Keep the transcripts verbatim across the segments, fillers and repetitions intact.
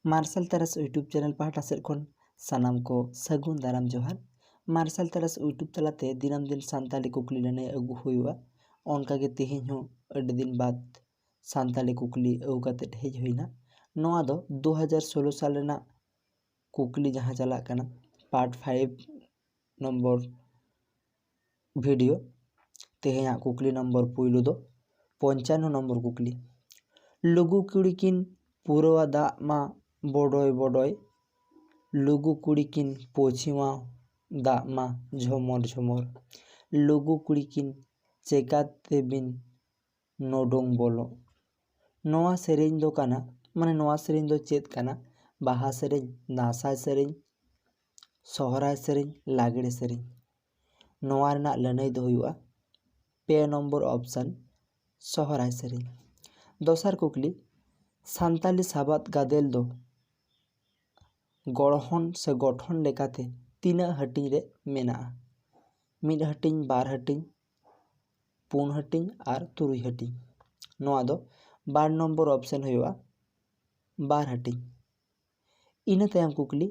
ᱢᱟᱨᱥᱟᱞ ᱛᱟᱨᱟᱥ YouTube channel ᱯᱟᱦᱴᱟ ᱥᱮᱫ ᱠᱷᱚᱱ ᱥᱟᱱᱟᱢ ᱠᱚ ᱥᱟᱹᱜᱩᱱ ᱫᱟᱨᱟᱢ ᱡᱚᱦᱟᱨ᱾ ᱢᱟᱨᱥᱟᱞ ᱛᱟᱨᱟᱥ YouTube ᱛᱟᱞᱟᱛᱮ ᱫᱤᱱᱟᱹᱢ ᱫᱤᱱ ᱥᱟᱱᱛᱟᱲᱤ ᱠᱩᱠᱞᱤ ᱞᱟᱹᱱᱟᱹᱭ ᱟᱹᱜᱩ ᱦᱩᱭᱩᱜᱼᱟ᱾ ᱚᱱᱠᱟᱜᱮ ᱛᱮᱦᱮᱧ ᱦᱚᱸ ᱟᱹᱰᱤ ᱫᱤᱱ ᱵᱟᱫ ᱥᱟᱱᱛᱟᱲᱤ ᱠᱩᱠᱞᱤ ᱟᱹᱜᱩ ᱠᱟᱛᱮᱫ ᱦᱮᱡ ᱦᱩᱭᱱᱟ᱾ ᱱᱚᱣᱟ ᱫᱚ ᱫᱩ ᱦᱟᱡᱟᱨ ᱥᱳᱞᱳ ᱥᱟᱞ ᱨᱮᱱᱟᱜ ᱠᱩᱠᱞᱤ ᱡᱟᱦᱟᱸ ᱪᱟᱞᱟᱜ ᱠᱟᱱᱟ, ᱯᱟᱨᱴ ᱯᱷᱟᱭᱤᱵᱷ ᱱᱚᱢᱵᱚᱨ ᱵᱷᱤᱰᱤᱭᱳ᱾ ᱛᱮᱦᱮᱧᱟᱜ ᱠᱩᱠᱞᱤ ᱱᱚᱢᱵᱚᱨ ᱯᱩᱭᱞᱩ ᱫᱚ ᱯᱚᱧᱪᱟᱱᱱᱚ ᱱᱚᱢᱵᱚᱨ ᱠᱩᱠᱞᱤ᱾ ᱞᱩᱜᱩ ᱠᱩᱲᱤ ᱠᱤᱱ ᱯᱩᱨᱟᱹᱣᱟ ᱫᱟᱜ ᱢᱟ ᱵᱚᱰᱚᱭ ᱵᱚᱰᱚᱭ, ᱞᱩᱜᱩ ᱠᱩᱲᱤ ᱠᱤᱱ ᱯᱚᱪᱷᱤᱢᱟ ᱫᱟᱜ ᱢᱟ ᱡᱷᱚᱢᱚᱨ ᱡᱷᱚᱢᱚᱨ, ᱞᱩᱜᱩ ᱠᱩᱲᱤ ᱠᱤᱱ ᱪᱮᱠᱟᱛᱮ ᱵᱤᱱ ᱱᱚᱰᱚᱝ ᱵᱚᱞᱚᱜ᱾ ᱱᱚᱣᱟ ᱥᱮᱨᱮᱧ ᱫᱚ ᱠᱟᱱᱟ, ᱢᱟᱱᱮ ᱱᱚᱣᱟ ᱥᱮᱨᱮᱧ ᱫᱚ ᱪᱮᱫ ᱠᱟᱱᱟ? ᱵᱟᱦᱟ ᱥᱮᱨᱮᱧ, ᱫᱟᱸᱥᱟᱭ ᱥᱮᱨᱮᱧ, ᱥᱚᱦᱨᱟᱭ ᱥᱮᱨᱮᱧ, ᱞᱟᱜᱽᱲᱮ ᱥᱮᱨᱮᱧ᱾ ᱱᱚᱣᱟ ᱨᱮᱱᱟᱜ ᱞᱟᱹᱱᱟᱹᱭ ᱫᱚ ᱦᱩᱭᱩᱜᱼᱟ ᱯᱮ ᱱᱚᱢᱵᱚᱨ ᱚᱯᱥᱚᱱ, ᱥᱚᱦᱨᱟᱭ ᱥᱮᱨᱮᱧ᱾ ᱫᱚᱥᱟᱨ ᱠᱩᱠᱞᱤ, ᱥᱟᱱᱛᱟᱞᱤ ᱥᱟᱵᱟᱫ ᱜᱟᱫᱮᱞ ᱫᱚ ᱜᱚᱲᱦᱚᱱ ᱥᱮ ᱜᱚᱴᱷᱚᱱ ᱞᱮᱠᱟᱛᱮ ᱛᱤᱱᱟᱹᱜ ᱦᱟᱹᱴᱤᱧ ᱨᱮ ᱢᱮᱱᱟᱜᱼᱟ? ᱢᱤᱫ ᱦᱟᱹᱴᱤᱧ, ᱵᱟᱨ ᱦᱟᱹᱴᱤᱧ, ᱯᱩᱱ ᱦᱟᱹᱴᱤᱧ ᱟᱨ ᱛᱩᱨᱩᱭ ᱦᱟᱹᱴᱤᱧ᱾ ᱱᱚᱣᱟ ᱫᱚ ᱵᱟᱨ ᱱᱚᱢᱵᱚᱨ ᱚᱯᱥᱮᱱ ᱦᱩᱭᱩᱜᱼᱟ, ᱵᱟᱨ ᱦᱟᱹᱴᱤᱧ᱾ ᱤᱱᱟᱹ ᱛᱟᱭᱚᱢ ᱠᱩᱠᱞᱤ,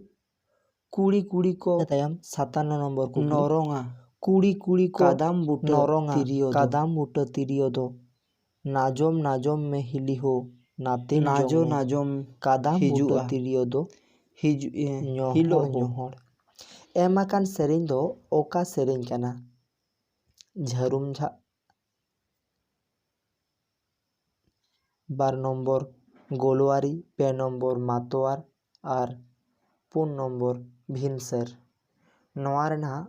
ᱠᱩᱲᱤ ᱠᱩᱲᱤ ᱠᱚ᱾ ᱤᱱᱟᱹ ᱛᱟᱭᱚᱢ ᱥᱟᱛᱟᱱᱱᱚ ᱱᱚᱢᱵᱚᱨ ᱠᱩᱠᱞᱤ, ᱱᱚᱨᱚᱝᱟ᱾ ᱠᱩᱲᱤ ᱠᱩᱲᱤ ᱠᱚ ᱠᱟᱫᱟᱢ ᱵᱩᱴᱟᱹ ᱱᱚᱨᱚᱝᱟ᱾ ᱛᱤᱨᱭᱳ ᱫᱚ᱾ ᱠᱟᱫᱟᱢ ᱵᱩᱴᱟᱹ ᱛᱤᱨᱭᱳ ᱫᱚ ᱱᱟᱡᱚᱢ ᱱᱟᱡᱚᱢ ᱢᱮ ᱦᱤᱞᱤ ᱦᱳ, ᱱᱟᱛᱮᱢ ᱱᱟᱡᱚ ᱡᱚᱢ ᱢᱮ᱾ ᱱᱟᱡᱚᱢ ᱠᱟᱫᱟᱢ ᱦᱤᱡᱩᱜᱼᱟ᱾ ᱵᱩᱴᱟᱹ ᱛᱤᱨᱭᱳ ᱫᱚ ᱦᱤᱡᱩᱜ, ᱮ, ᱧᱚᱦᱚᱲ ᱦᱤᱞᱳᱜ ᱦᱚᱸ᱾ ᱧᱚᱦᱚᱲ᱾ ᱮᱢ ᱟᱠᱟᱱ ᱥᱮᱨᱮᱧ ᱫᱚ ᱚᱠᱟ ᱥᱮᱨᱮᱧ ᱠᱟᱱᱟ? ᱡᱷᱟᱹᱨᱩᱢ ᱡᱷᱟᱜ᱾ ᱵᱟᱨ ᱱᱚᱢᱵᱚᱨ ᱜᱳᱞᱣᱟᱨᱤ, ᱯᱮ ᱱᱚᱢᱵᱚᱨ ᱢᱟᱛᱳᱣᱟᱨ ᱟᱨ ᱯᱩᱱ ᱱᱚᱢᱵᱚᱨ ᱵᱷᱤᱢᱥᱟᱹᱨ᱾ ᱱᱚᱣᱟ ᱨᱮᱱᱟᱜ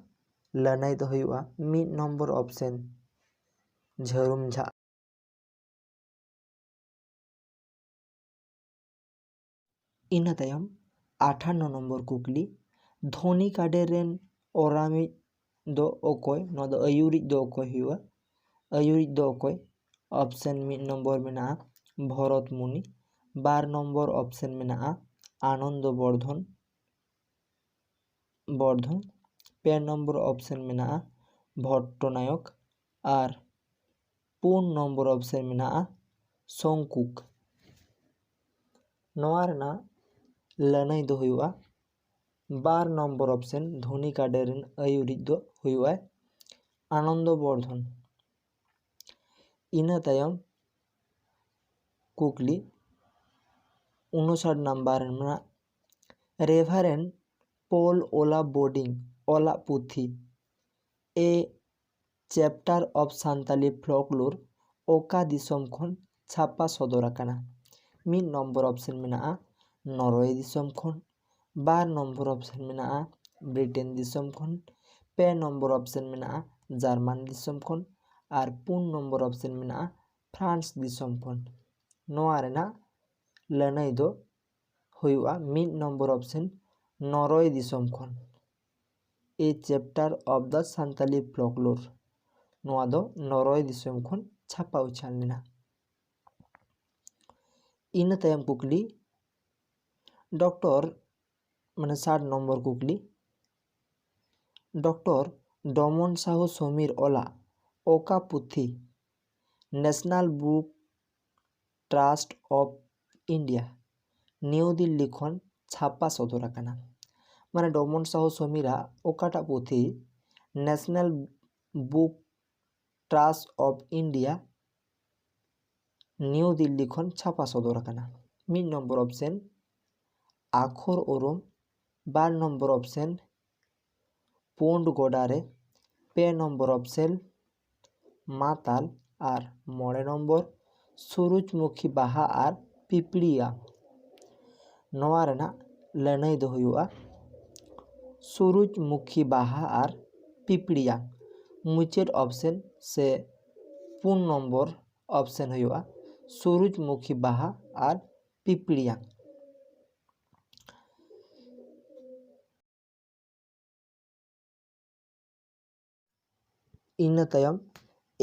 ᱞᱟᱹᱱᱟᱹᱭ ᱫᱚ ᱦᱩᱭᱩᱜᱼᱟ ᱢᱤᱫ ᱱᱚᱢᱵᱚᱨ ᱚᱯᱥᱮᱱ, ᱡᱷᱟᱹᱨᱩᱢ ᱡᱷᱟᱜ᱾ ᱤᱱᱟᱹ ᱛᱟᱭᱚᱢ ᱟᱴᱷᱟᱱᱱᱚ ᱱᱚᱢᱵᱚᱨ ᱠᱩᱠᱞᱤ, ᱫᱷᱚᱱᱤ ᱠᱟᱰᱮᱨ ᱨᱮᱱ ᱚᱨᱟᱢᱤᱡ ᱫᱚ ᱚᱠᱚᱭ? ᱱᱚᱣᱟ ᱫᱚ ᱟᱹᱭᱩᱨᱤᱡ ᱫᱚ ᱚᱠᱚᱭ ᱦᱩᱭᱩᱜᱼᱟ? ᱟᱹᱭᱩᱨᱤᱡ ᱫᱚ ᱚᱠᱚᱭ? ᱚᱯᱥᱮᱱ ᱢᱤᱫ ᱱᱚᱢᱵᱚᱨ ᱢᱮᱱᱟᱜᱼᱟ ᱵᱷᱚᱨᱚᱛ ᱢᱩᱱᱤ, ᱵᱟᱨ ᱱᱚᱢᱵᱚᱨ ᱚᱯᱥᱮᱱ ᱢᱮᱱᱟᱜᱼᱟ ᱟᱱᱚᱱᱫᱚ ᱵᱚᱨᱫᱷᱚᱱ, ᱵᱚᱨᱫᱷᱚᱱ, ᱯᱮ ᱱᱚᱢᱵᱚᱨ ᱚᱯᱥᱮᱱ ᱢᱮᱱᱟᱜᱼᱟ ᱵᱷᱚᱴᱴᱚ ᱱᱟᱭᱚᱠ ᱟᱨ ᱯᱩᱱ ᱱᱚᱢᱵᱚᱨ ᱚᱯᱥᱮᱱ ᱢᱮᱱᱟᱜᱼᱟ ᱥᱚᱝᱠᱩᱠ᱾ ᱱᱚᱣᱟ ᱨᱮᱱᱟᱜ ᱞᱟᱹᱱᱟᱹᱭ ᱫᱚ ᱦᱩᱭᱩᱜᱼᱟ ᱵᱟᱨ ᱱᱚᱢᱵᱚᱨ ᱚᱯᱥᱮᱱ, ᱫᱷᱚᱱᱤ ᱜᱟᱰᱮ ᱨᱮᱱ ᱟᱹᱭᱩᱨᱤᱡ ᱫᱚ ᱦᱩᱭᱩᱜᱼᱟᱭ ᱟᱱᱚᱱᱫᱚ ᱵᱚᱨᱫᱷᱚᱱ᱾ ᱤᱱᱟᱹ ᱛᱟᱭᱚᱢ ᱠᱩᱠᱞᱤ ᱩᱱᱩᱥᱟᱴ ᱱᱟᱢᱵᱟᱨ ᱨᱮᱱᱟᱜ, ᱨᱮᱵᱷᱟᱨᱮᱱᱰ ᱯᱚᱞ ᱳᱞᱟ ᱵᱳᱰᱤᱝ ᱚᱞᱟᱜ ᱯᱩᱛᱷᱤ A Chapter of Santali Folklore ᱚᱠᱟ ᱫᱤᱥᱚᱢ ᱠᱷᱚᱱ ᱪᱷᱟᱯᱟ ᱥᱚᱫᱚᱨ ᱟᱠᱟᱱᱟ? ᱢᱤᱫ ᱱᱚᱢᱵᱚᱨ ᱚᱯᱥᱮᱱ ᱢᱮᱱᱟᱜᱼᱟ ᱱᱚᱨᱣᱮ ᱫᱤᱥᱚᱢ ᱠᱷᱚᱱ, ᱵᱟᱨ ᱱᱚᱢᱵᱚᱨ ᱚᱯᱥᱮᱱ ᱢᱮᱱᱟᱜᱼᱟ ᱵᱨᱤᱴᱮᱱ ᱫᱤᱥᱚᱢ ᱠᱷᱚᱱ, ᱯᱮ ᱱᱚᱢᱵᱚᱨ ᱚᱯᱥᱮᱱ ᱢᱮᱱᱟᱜᱼᱟ ᱡᱟᱨᱢᱟᱱ ᱫᱤᱥᱚᱢ ᱠᱷᱚᱱ, ᱟᱨ ᱯᱩᱱ ᱱᱚᱢᱵᱚᱨ ᱚᱯᱥᱮᱱ ᱢᱮᱱᱟᱜᱼᱟ ᱯᱷᱨᱟᱱᱥ ᱫᱤᱥᱚᱢ ᱠᱷᱚᱱ᱾ ᱱᱚᱣᱟ ᱨᱮᱱᱟᱜ ᱞᱟᱹᱱᱟᱹᱭ ᱫᱚ ᱦᱩᱭᱩᱜᱼᱟ ᱢᱤᱫ ᱱᱚᱢᱵᱚᱨ ᱚᱯᱥᱮᱱ ᱱᱚᱨᱣᱮ ᱫᱤᱥᱚᱢ ᱠᱷᱚᱱ᱾ A Chapter of the Santali Folklore, ᱱᱚᱣᱟ ᱫᱚ ᱱᱚᱨᱣᱮ ᱫᱤᱥᱚᱢ ᱠᱷᱚᱱ ᱪᱷᱟᱯᱟ ᱩᱪᱷᱟᱹᱱ ᱞᱮᱱᱟ᱾ ᱤᱱᱟᱹ ᱛᱟᱭᱚᱢ ᱠᱩᱠᱞᱤ, ᱰᱚᱠᱴᱚᱨ, ᱢᱟᱱᱮ ᱥᱟᱴ ᱱᱚᱢᱵᱚᱨ ᱠᱩᱠᱞᱤ, ᱰᱚᱠᱴᱚᱨ ᱰᱚᱢᱚᱱ ᱥᱟᱦᱩ ᱥᱚᱢᱤᱨ ᱚᱞᱟᱜ ᱚᱠᱟ ᱯᱩᱛᱷᱤ National Book Trust of India New Delhi ᱠᱷᱚᱱ ᱪᱷᱟᱯᱟ ᱥᱚᱫᱚᱨ ᱟᱠᱟᱱᱟ? ᱢᱟᱱᱮ ᱰᱚᱢᱚᱱ ᱥᱟᱦᱩ ᱥᱚᱢᱤᱨᱟᱜ ᱚᱠᱟᱴᱟᱜ ᱯᱩᱛᱷᱤ National Book Trust of India New Delhi ᱠᱷᱚᱱ ᱪᱷᱟᱯᱟ ᱥᱚᱫᱚᱨ ᱟᱠᱟᱱᱟ? ᱢᱤᱫ ᱱᱚᱢᱵᱚᱨ ᱚᱯᱥᱮᱱ ᱟᱠᱷᱚᱨ ᱩᱨᱩᱢ, ᱵᱟᱨ ᱱᱚᱢᱵᱚᱨ ᱚᱯᱥᱮᱱ ᱯᱩᱸᱰ ᱜᱚᱰᱟ ᱨᱮ, ᱯᱮ ᱱᱚᱢᱵᱚᱨ ᱚᱯᱥᱮᱱ ᱢᱟᱛᱟᱞ, ᱟᱨ ᱢᱚᱬᱮ ᱱᱚᱢᱵᱚᱨ ᱥᱩᱨᱩᱡᱽᱢᱩᱠᱷᱤ ᱵᱟᱦᱟ ᱟᱨ ᱯᱤᱯᱤᱲᱤᱭᱟᱝ᱾ ᱱᱚᱣᱟ ᱨᱮᱱᱟᱜ ᱞᱟᱹᱱᱟᱹᱭ ᱫᱚ ᱦᱩᱭᱩᱜᱼᱟ ᱥᱩᱨᱩᱡᱽᱢᱩᱠᱷᱤ ᱵᱟᱦᱟ ᱟᱨ ᱯᱤᱯᱤᱲᱤᱭᱟᱝ᱾ ᱢᱩᱪᱟᱹᱫ ᱚᱯᱥᱮᱱ ᱥᱮ ᱯᱩᱱ ᱱᱚᱢᱵᱚᱨ ᱚᱯᱥᱮᱱ ᱦᱩᱭᱩᱜᱼᱟ ᱥᱩᱨᱩᱡᱽᱢᱩᱠᱷᱤ ᱵᱟᱦᱟ ᱟᱨ ᱯᱤᱯᱤᱲᱤᱭᱟᱝ᱾ ᱤᱱᱟᱹ ᱛᱟᱭᱚᱢ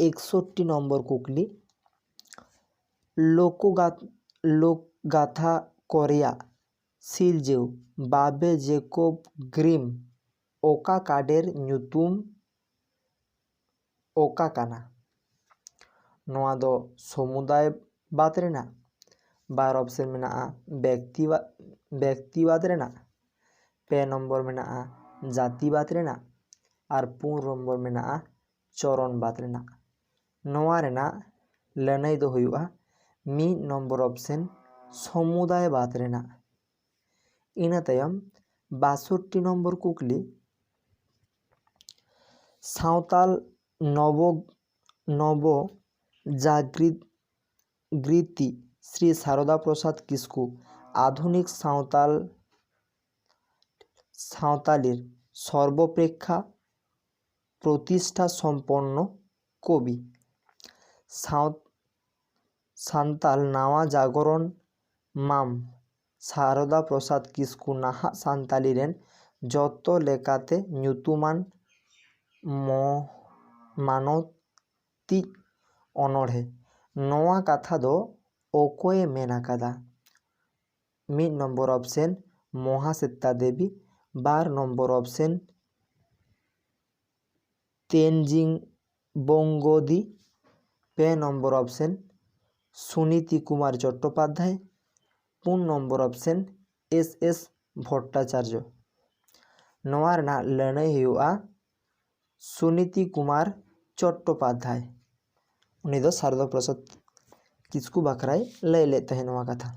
ᱮᱠᱥᱚᱴᱴᱤ ᱱᱚᱢᱵᱚᱨ ᱠᱩᱠᱞᱤ, ᱞᱳᱠᱜᱟᱛ-, ᱞᱳᱠᱜᱟᱛᱷᱟ ᱠᱚ ᱨᱮᱭᱟᱜ ᱥᱤᱨᱡᱟᱹᱣ ᱵᱟᱵᱮ ᱡᱮᱠᱚᱵ ᱜᱨᱤᱢ ᱚᱠᱟ ᱠᱟᱰᱮᱨ ᱧᱩᱛᱩᱢ ᱚᱠᱟ ᱠᱟᱱᱟ? ᱱᱚᱣᱟ ᱫᱚ ᱥᱚᱢᱩᱫᱟᱭ ᱵᱟᱫ ᱨᱮᱱᱟᱜ ᱵᱟᱨ ᱚᱯᱥᱮᱱ ᱢᱮᱱᱟᱜᱼᱟ, ᱵᱮᱠᱛᱤᱣᱟ-, ᱵᱮᱠᱛᱤᱵᱟᱫ ᱨᱮᱱᱟᱜ, ᱯᱮ ᱱᱚᱢᱵᱚᱨ ᱢᱮᱱᱟᱜᱼᱟ ᱡᱟᱹᱛᱤᱵᱟᱫ ᱨᱮᱱᱟᱜ, ᱟᱨ ᱯᱩᱱ ᱱᱚᱢᱵᱚᱨ ᱢᱮᱱᱟᱜᱼᱟ ᱪᱚᱨᱚᱱᱵᱟᱫ ᱨᱮᱱᱟᱜ᱾ ᱱᱚᱣᱟ ᱨᱮᱱᱟᱜ ᱞᱟᱹᱱᱟᱹᱭ ᱫᱚ ᱦᱩᱭᱩᱜᱼᱟ ᱢᱤᱫ ᱱᱚᱢᱵᱚᱨ ᱚᱯᱥᱮᱱ ᱥᱚᱢᱩᱫᱟᱭᱵᱟᱫ ᱨᱮᱱᱟᱜ᱾ ᱤᱱᱟᱹ ᱛᱟᱭᱚᱢ ᱵᱟᱥᱚᱴᱴᱤ ᱱᱚᱢᱵᱚᱨ ᱠᱩᱠᱞᱤ, ᱥᱟᱶᱛᱟᱞ ᱱᱚᱵᱚ ᱱᱚᱵᱚ ᱡᱟᱜᱽᱨᱤᱛ ᱜᱨᱤᱛᱤ ᱥᱨᱤ ᱥᱟᱨᱚᱫᱟ ᱯᱨᱚᱥᱟᱫᱽ ᱠᱤᱥᱠᱩ ᱟᱫᱷᱩᱱᱤᱠ ᱥᱟᱶᱛᱟᱞ ᱥᱟᱶᱛᱟᱞᱤᱨ ᱥᱚᱨᱵᱚᱯᱨᱮᱠᱠᱷᱟ ᱯᱨᱚᱛᱤᱥᱴᱷᱟ ᱥᱚᱢᱯᱚᱱᱱᱚ ᱠᱚᱵᱤ᱾ ᱥᱟᱶ ᱥᱟᱱᱛᱟᱞ ᱱᱟᱣᱟ ᱡᱟᱜᱚᱨᱚᱱ ᱢᱟᱢ ᱥᱟᱨᱚᱫᱟ ᱯᱨᱚᱥᱟᱫᱽ ᱠᱤᱥᱠᱩ ᱱᱟᱦᱟᱜ ᱥᱟᱱᱛᱟᱞᱤ ᱨᱮᱱ ᱡᱚᱛᱚ ᱞᱮᱠᱟᱛᱮ ᱧᱩᱛᱩᱢᱟᱱ ᱢᱚ ᱢᱟᱱᱚᱛᱤᱡ ᱚᱱᱚᱬᱦᱮ᱾ ᱱᱚᱣᱟ ᱠᱟᱛᱷᱟ ᱫᱚ ᱚᱠᱚᱭᱮ ᱢᱮᱱ ᱟᱠᱟᱫᱟ? ᱢᱤᱫ ᱱᱚᱢᱵᱚᱨ ᱚᱯᱥᱮᱱ ᱢᱚᱦᱟᱥᱮᱛᱟ ᱫᱮᱵᱤ, ᱵᱟᱨ ᱱᱚᱢᱵᱚᱨ ᱚᱯᱥᱮᱱ ᱛᱮᱱᱡᱤᱝ ᱵᱚᱝᱜᱚᱫᱤ, ᱯᱮ ᱱᱚᱢᱵᱚᱨ ᱚᱯᱥᱮᱱ ᱥᱩᱱᱤᱛᱤ ᱠᱩᱢᱟᱨ ᱪᱚᱴᱴᱳᱯᱟᱫᱽᱫᱷᱟᱭ, ᱯᱩᱱ number option S S Bhattacharya. ᱱᱚᱣᱟ ᱨᱮᱱᱟᱜ ᱞᱟᱹᱱᱟᱹᱭ ᱦᱩᱭᱩᱜᱼᱟ ᱥᱩᱱᱤᱛᱤ ᱠᱩᱢᱟᱨ ᱪᱚᱴᱴᱳᱯᱟᱫᱽᱫᱷᱟᱭ᱾ ᱩᱱᱤ ᱫᱚ ᱥᱟᱨᱚᱫᱟ ᱯᱨᱚᱥᱟᱫᱽ ᱠᱤᱥᱠᱩ ᱵᱟᱠᱷᱨᱟᱭ ᱞᱟᱹᱭ ᱞᱮᱫ ᱛᱟᱦᱮᱸᱫ ᱱᱚᱣᱟ ᱠᱟᱛᱷᱟ᱾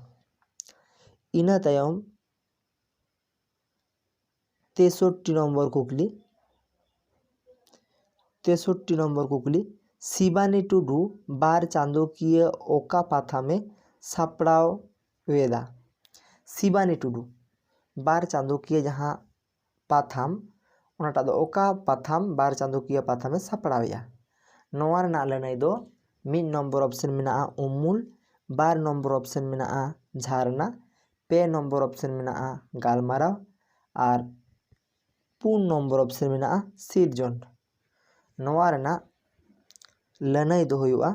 ᱤᱱᱟᱹ ᱛᱟᱭᱚᱢ ᱛᱮᱥᱚᱴᱴᱤ ᱱᱚᱢᱵᱚᱨ ᱠᱩᱠᱞᱤ, ᱛᱮᱥᱚᱴᱴᱤ ᱱᱚᱢᱵᱚᱨ ᱠᱩᱠᱞᱤ, ᱥᱤᱵᱟᱱᱤ ᱴᱩᱰᱩ ᱵᱟᱨ ᱪᱟᱸᱫᱳᱠᱤᱭᱟᱹ ᱚᱠᱟ ᱯᱟᱛᱷᱟᱢᱮ ᱥᱟᱯᱲᱟᱣ ᱮᱫᱟ? ᱥᱤᱵᱟᱱᱤ ᱴᱩᱰᱩ ᱵᱟᱨ ᱪᱟᱸᱫᱳᱠᱤᱭᱟᱹ ᱡᱟᱦᱟᱸ ᱯᱟᱛᱷᱟᱢ, ᱚᱱᱟᱴᱟᱜ ᱫᱚ ᱚᱠᱟ ᱯᱟᱛᱷᱟᱢ, ᱵᱟᱨ ᱪᱟᱸᱫᱳᱠᱤᱭᱟᱹ ᱯᱟᱛᱷᱟᱢᱮ ᱥᱟᱯᱲᱟᱣᱮᱫᱼᱟ? ᱱᱚᱣᱟ ᱨᱮᱱᱟᱜ ᱞᱟᱹᱱᱟᱹᱭ ᱫᱚ ᱢᱤᱫ ᱱᱚᱢᱵᱚᱨ ᱚᱯᱥᱮᱱ ᱢᱮᱱᱟᱜᱼᱟ ᱩᱢᱩᱞ, ᱵᱟᱨ ᱱᱚᱢᱵᱚᱨ ᱚᱯᱥᱮᱱ ᱢᱮᱱᱟᱜᱼᱟ ᱡᱷᱟᱨᱱᱟ, ᱯᱮ ᱱᱚᱢᱵᱚᱨ ᱚᱯᱥᱮᱱ ᱢᱮᱱᱟᱜᱼᱟ ᱜᱟᱞᱢᱟᱨᱟᱣ, ᱟᱨ ᱯᱩᱱ ᱱᱚᱢᱵᱚᱨ ᱚᱯᱥᱮᱱ ᱢᱮᱱᱟᱜᱼᱟ ᱥᱤᱨᱡᱚᱱ᱾ ᱱᱚᱣᱟ ᱨᱮᱱᱟᱜ ᱞᱟᱹᱱᱟᱹᱭ ᱫᱚ ᱦᱩᱭᱩᱜᱼᱟ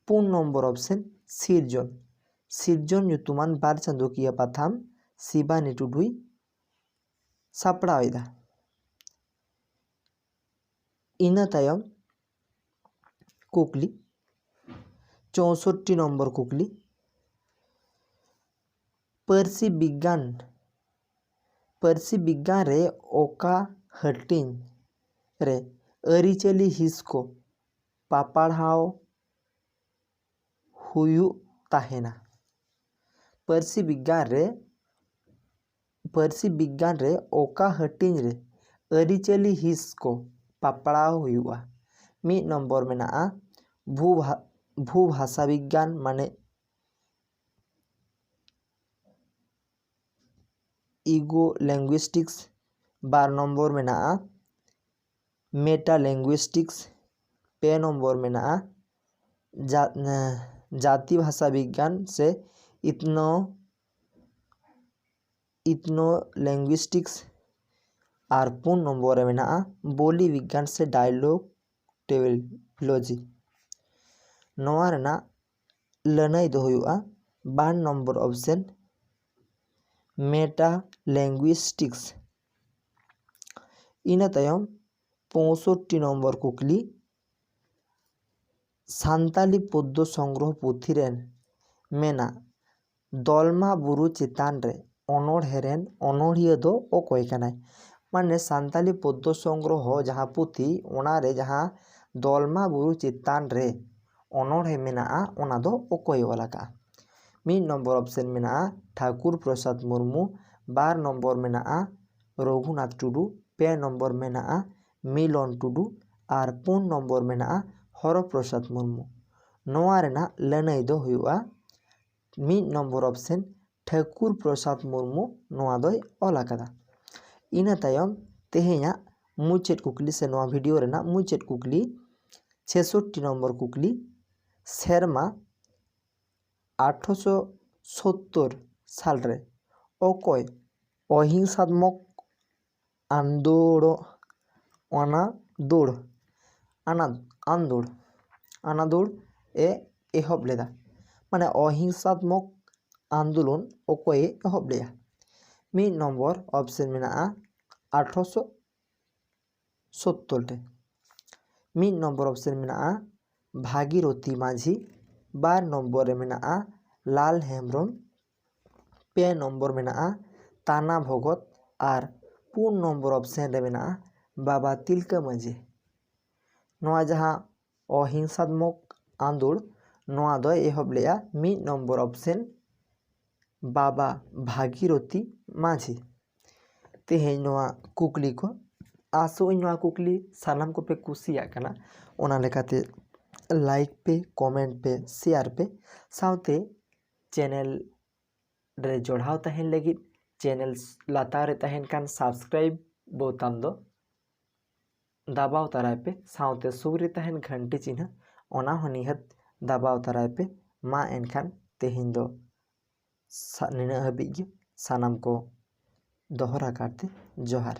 ᱯᱩᱱ ᱱᱚᱢᱵᱚᱨ ᱚᱯᱥᱮᱱ ᱥᱤᱨᱡᱚᱱ᱾ ᱥᱤᱨᱡᱚᱱ ᱧᱩᱛᱩᱢᱟᱱ ᱵᱟᱨ ᱪᱟᱸᱫᱳᱠᱤᱭᱟᱹ ᱯᱟᱛᱷᱟᱢ ᱥᱤᱵᱟᱱᱤ ᱴᱩᱰᱩᱭ ᱥᱟᱯᱲᱟᱣ ᱮᱫᱟ᱾ ᱤᱱᱟᱹ ᱛᱟᱭᱚᱢ ᱠᱩᱠᱞᱤ, ᱪᱳᱥᱚᱴᱴᱤ ᱱᱚᱢᱵᱚᱨ ᱠᱩᱠᱞᱤ, ᱯᱟᱹᱨᱥᱤ ᱵᱤᱜᱽᱜᱟᱱ ᱯᱟᱹᱨᱥᱤ ᱵᱤᱜᱽᱜᱟᱱ ᱨᱮ ᱚᱠᱟ ᱦᱟᱹᱴᱤᱧ ᱨᱮ ᱟᱹᱨᱤᱪᱟᱹᱞᱤ ᱦᱤᱸᱥ ᱠᱚ ᱯᱟᱯᱲᱟᱣ ᱦᱩᱭᱩᱜ ᱛᱟᱦᱮᱱᱟ? ᱯᱟᱹᱨᱥᱤ ᱵᱤᱜᱽᱜᱟᱱ ᱨᱮ ᱯᱟᱹᱨᱥᱤ ᱵᱤᱜᱽᱜᱟᱱ ᱨᱮ ᱚᱠᱟ ᱦᱟᱹᱴᱤᱧ ᱨᱮ ᱟᱹᱨᱤᱪᱟᱹᱞᱤ ᱦᱤᱸᱥ ᱠᱚ ᱯᱟᱯᱲᱟᱣ ᱦᱩᱭᱩᱜᱼᱟ? ᱢᱤᱫ ᱱᱚᱢᱵᱚᱨ ᱢᱮᱱᱟᱜᱼᱟ ᱵᱷᱩ ᱵᱷᱟ- ᱵᱷᱩ ᱵᱷᱟᱥᱟ ᱵᱤᱜᱽᱜᱟᱱ, ᱢᱟᱱᱮ ᱤᱜᱳ ᱞᱤᱝᱜᱩᱭᱤᱥᱴᱤᱠᱥ᱾ ᱵᱟᱨ ᱱᱚᱢᱵᱚᱨ ᱢᱮᱱᱟᱜᱼᱟ ᱢᱮᱴᱟ ᱞᱤᱝᱜᱩᱭᱤᱥᱴᱤᱠᱥ᱾ ᱯᱮ ᱱᱚᱢᱵᱚᱨ ᱢᱮᱱᱟᱜᱼᱟ ᱡᱟ- ᱡᱟᱹᱛᱤ ᱵᱷᱟᱥᱟ ᱵᱤᱜᱽᱜᱟᱱ ᱥᱮ ᱤᱛᱱᱚ ᱤᱛᱱᱳ ᱞᱤᱝᱜᱩᱭᱤᱥᱴᱤᱠᱥ᱾ ᱟᱨ ᱯᱩᱱ ᱱᱚᱢᱵᱚᱨ ᱨᱮ ᱢᱮᱱᱟᱜᱼᱟ ᱵᱳᱞᱤ ᱵᱤᱜᱽᱜᱟᱱ ᱥᱮ ᱰᱟᱭᱞᱚᱜᱽ ᱴᱮᱵᱤᱞᱳᱞᱚᱡᱤ᱾ ᱱᱚᱣᱟ ᱨᱮᱱᱟᱜ ᱞᱟᱹᱱᱟᱹᱭ ᱫᱚ ᱦᱩᱭᱩᱜᱼᱟ ᱵᱟᱨ ᱱᱚᱢᱵᱚᱨ ᱚᱯᱥᱮᱱ, ᱢᱮᱴᱟ ᱞᱤᱝᱜᱩᱭᱤᱥᱴᱤᱠᱥ᱾ ᱤᱱᱟᱹ ᱛᱟᱭᱚᱢ ᱯᱚᱸᱭᱥᱚᱴᱴᱤ ᱱᱚᱢᱵᱚᱨ ᱠᱩᱠᱞᱤ, ᱥᱟᱱᱛᱟᱞᱤ ᱯᱚᱫᱽᱫᱚ ᱥᱚᱝᱜᱨᱚᱦᱚ ᱯᱩᱛᱷᱤ ᱨᱮᱱ ᱢᱮᱱᱟᱜ ᱫᱚᱞᱢᱟ ᱵᱩᱨᱩ ᱪᱮᱛᱟᱱ ᱨᱮ ᱚᱱᱚᱬᱦᱮ ᱨᱮᱱ ᱚᱱᱚᱬᱦᱤᱭᱟᱹ ᱫᱚ ᱚᱠᱚᱭ ᱠᱟᱱᱟᱭ? ᱢᱟᱱᱮ ᱥᱟᱱᱛᱟᱞᱤ ᱯᱚᱫᱽᱫᱚ ᱥᱚᱝᱜᱨᱚᱦᱚ ᱡᱟᱦᱟᱸ ᱯᱩᱛᱷᱤ, ᱚᱱᱟ ᱨᱮ ᱡᱟᱦᱟᱸ ᱫᱚᱞᱢᱟ ᱵᱩᱨᱩ ᱪᱮᱛᱟᱱ ᱨᱮ ᱚᱱᱚᱬᱦᱮ ᱢᱮᱱᱟᱜᱼᱟ, ᱚᱱᱟ ᱫᱚ ᱚᱠᱚᱭ ᱚᱞ ᱟᱠᱟᱫᱼᱟ? ᱢᱤᱫ ᱱᱚᱢᱵᱚᱨ ᱚᱯᱥᱮᱱ ᱢᱮᱱᱟᱜᱼᱟ ᱴᱷᱟᱠᱩᱨ ᱯᱨᱚᱥᱟᱫᱽ ᱢᱩᱨᱢᱩ, ᱵᱟᱨ ᱱᱚᱢᱵᱚᱨ ᱢᱮᱱᱟᱜᱼᱟ ᱨᱚᱜᱷᱩᱱᱟᱛᱷ ᱴᱩᱰᱩ, ᱯᱮ ᱱᱚᱢᱵᱚᱨ ᱢᱮᱱᱟᱜᱼᱟ ᱢᱤᱞᱚᱱ ᱴᱩᱰᱩ ᱟᱨ ᱯᱩᱱ ᱱᱚᱢᱵᱚᱨ ᱢᱮᱱᱟᱜᱼᱟ ᱦᱚᱨᱚ ᱯᱨᱚᱥᱟᱫᱽ ᱢᱩᱨᱢᱩ᱾ ᱱᱚᱣᱟ ᱨᱮᱱᱟᱜ ᱞᱟᱹᱱᱟᱹᱭ ᱫᱚ ᱦᱩᱭᱩᱜᱼᱟ ᱢᱤᱫ ᱱᱚᱢᱵᱚᱨ ᱚᱯᱥᱮᱱ, ᱴᱷᱟᱹᱠᱩᱨ ᱯᱨᱚᱥᱟᱫᱽ ᱢᱩᱨᱢᱩ ᱱᱚᱣᱟ ᱫᱚᱭ ᱚᱞ ᱟᱠᱟᱫᱟ᱾ ᱤᱱᱟᱹ ᱛᱟᱭᱚᱢ ᱛᱮᱦᱮᱧᱟᱜ ᱢᱩᱪᱟᱹᱫ ᱠᱩᱠᱞᱤ ᱥᱮ ᱱᱚᱣᱟ ᱵᱷᱤᱰᱤᱭᱳ ᱨᱮᱱᱟᱜ ᱢᱩᱪᱟᱹᱫ ᱠᱩᱠᱞᱤ, ᱪᱷᱮᱥᱚᱴᱴᱤ ᱱᱚᱢᱵᱚᱨ ᱠᱩᱠᱞᱤ, ᱥᱮᱨᱢᱟ ᱟᱴᱷᱨᱚᱥᱚ ᱥᱳᱛᱛᱳᱨ ᱥᱟᱞ ᱨᱮ ᱚᱠᱚᱭ ᱚᱦᱤᱝᱥᱟᱛᱢᱚᱠ ᱟᱱᱫᱳᱲ ᱚᱱᱟ ᱫᱳᱲ ᱟᱱᱟ ᱟᱱᱫᱳᱲ ᱟᱱᱟᱫᱳᱲ ᱮ ᱮᱦᱚᱵ ᱞᱮᱫᱟ? ᱢᱟᱱᱮ ᱚᱦᱤᱝᱥᱟᱛᱢᱚᱠ ᱟᱱᱫᱳᱞᱚᱱ ᱚᱠᱚᱭᱮ ᱮᱦᱚᱵ ᱞᱮᱫᱟ? ᱢᱤᱫ ᱱᱚᱢᱵᱚᱨ ᱚᱯᱥᱮᱱ ᱢᱮᱱᱟᱜᱼᱟ ᱟᱴᱷᱨᱚᱥᱚ ᱥᱳᱛᱛᱳᱨ ᱨᱮ᱾ ᱢᱤᱫ ᱱᱚᱢᱵᱚᱨ ᱚᱯᱥᱮᱱ ᱢᱮᱱᱟᱜᱼᱟ ᱵᱷᱟᱜᱤᱨᱚᱛᱤ ᱢᱟᱹᱡᱷᱤ, ᱵᱟᱨ ᱱᱚᱢᱵᱚᱨ ᱨᱮ ᱢᱮᱱᱟᱜᱼᱟ ᱞᱟᱞ ᱦᱮᱢᱵᱨᱚᱢ, ᱯᱮ ᱱᱚᱢᱵᱚᱨ ᱢᱮᱱᱟᱜᱼᱟ ᱛᱟᱱᱟ ᱵᱷᱚᱜᱚᱛ ᱟᱨ ᱯᱩᱱ ᱱᱚᱢᱵᱚᱨ ᱚᱯᱥᱮᱱ ᱨᱮ ᱢᱮᱱᱟᱜᱼᱟ ᱵᱟᱵᱟ ᱛᱤᱞᱠᱟᱹ ᱢᱟᱹᱡᱷᱤ᱾ ᱱᱚᱣᱟ ᱡᱟᱦᱟᱸ ᱚᱦᱤᱝᱥᱟᱛᱢᱚᱠ ᱟᱸᱫᱳᱲ, ᱱᱚᱣᱟ ᱫᱚᱭ ᱮᱦᱚᱵ ᱞᱮᱫᱼᱟ ᱢᱤᱫ ᱱᱚᱢᱵᱚᱨ ᱚᱯᱥᱮᱱ ᱵᱟᱵᱟ ᱵᱷᱟᱜᱤᱨᱚᱛᱤ ᱢᱟᱹᱡᱷᱤ᱾ ᱛᱮᱦᱮᱧ ᱱᱚᱣᱟ ᱠᱩᱠᱞᱤ ᱠᱚ, ᱟᱥᱚᱜ ᱟᱹᱧ ᱱᱚᱣᱟ ᱠᱩᱠᱞᱤ ᱥᱟᱱᱟᱢ ᱠᱚᱯᱮ ᱠᱩᱥᱤᱭᱟᱜ ᱠᱟᱱᱟ, ᱚᱱᱟ ᱞᱮᱠᱟᱛᱮ ᱞᱟᱭᱤᱠ ᱯᱮ, ᱠᱚᱢᱮᱱᱴ ᱯᱮ, ᱥᱮᱭᱟᱨ ᱯᱮ, ᱥᱟᱶᱛᱮ ᱪᱮᱱᱮᱞ ᱨᱮ ᱡᱚᱲᱟᱣ ᱛᱟᱦᱮᱱ ᱞᱟᱹᱜᱤᱫ ᱪᱮᱱᱮᱞ ᱞᱟᱛᱟᱨ ᱨᱮ ᱛᱟᱦᱮᱱ ᱠᱟᱱ ᱥᱟᱵᱥᱠᱨᱟᱭᱤᱵ ᱵᱳᱛᱟᱢ ᱫᱚ ᱫᱟᱵᱟᱣ ᱛᱟᱨᱟᱭ ᱯᱮ, ᱥᱟᱶᱛᱮ ᱥᱩᱨ ᱨᱮ ᱛᱟᱦᱮᱱ ᱜᱷᱟᱱᱴᱤ ᱪᱤᱱᱦᱟᱹ, ᱚᱱᱟ ᱦᱚᱸ ᱱᱤᱦᱟᱹᱛ ᱫᱟᱵᱟᱣ ᱛᱟᱨᱟᱭ ᱯᱮ᱾ ᱢᱟ ᱮᱱᱠᱷᱟᱱ ᱛᱮᱦᱮᱧ ᱫᱚ ᱥᱟ-, ᱱᱤᱱᱟᱹᱜ ᱦᱟᱹᱵᱤᱡ ᱜᱮ᱾ ᱥᱟᱱᱟᱢ ᱠᱚ ᱫᱚᱦᱚᱨᱟ ᱠᱟᱨᱛᱮ ᱡᱚᱦᱟᱨ᱾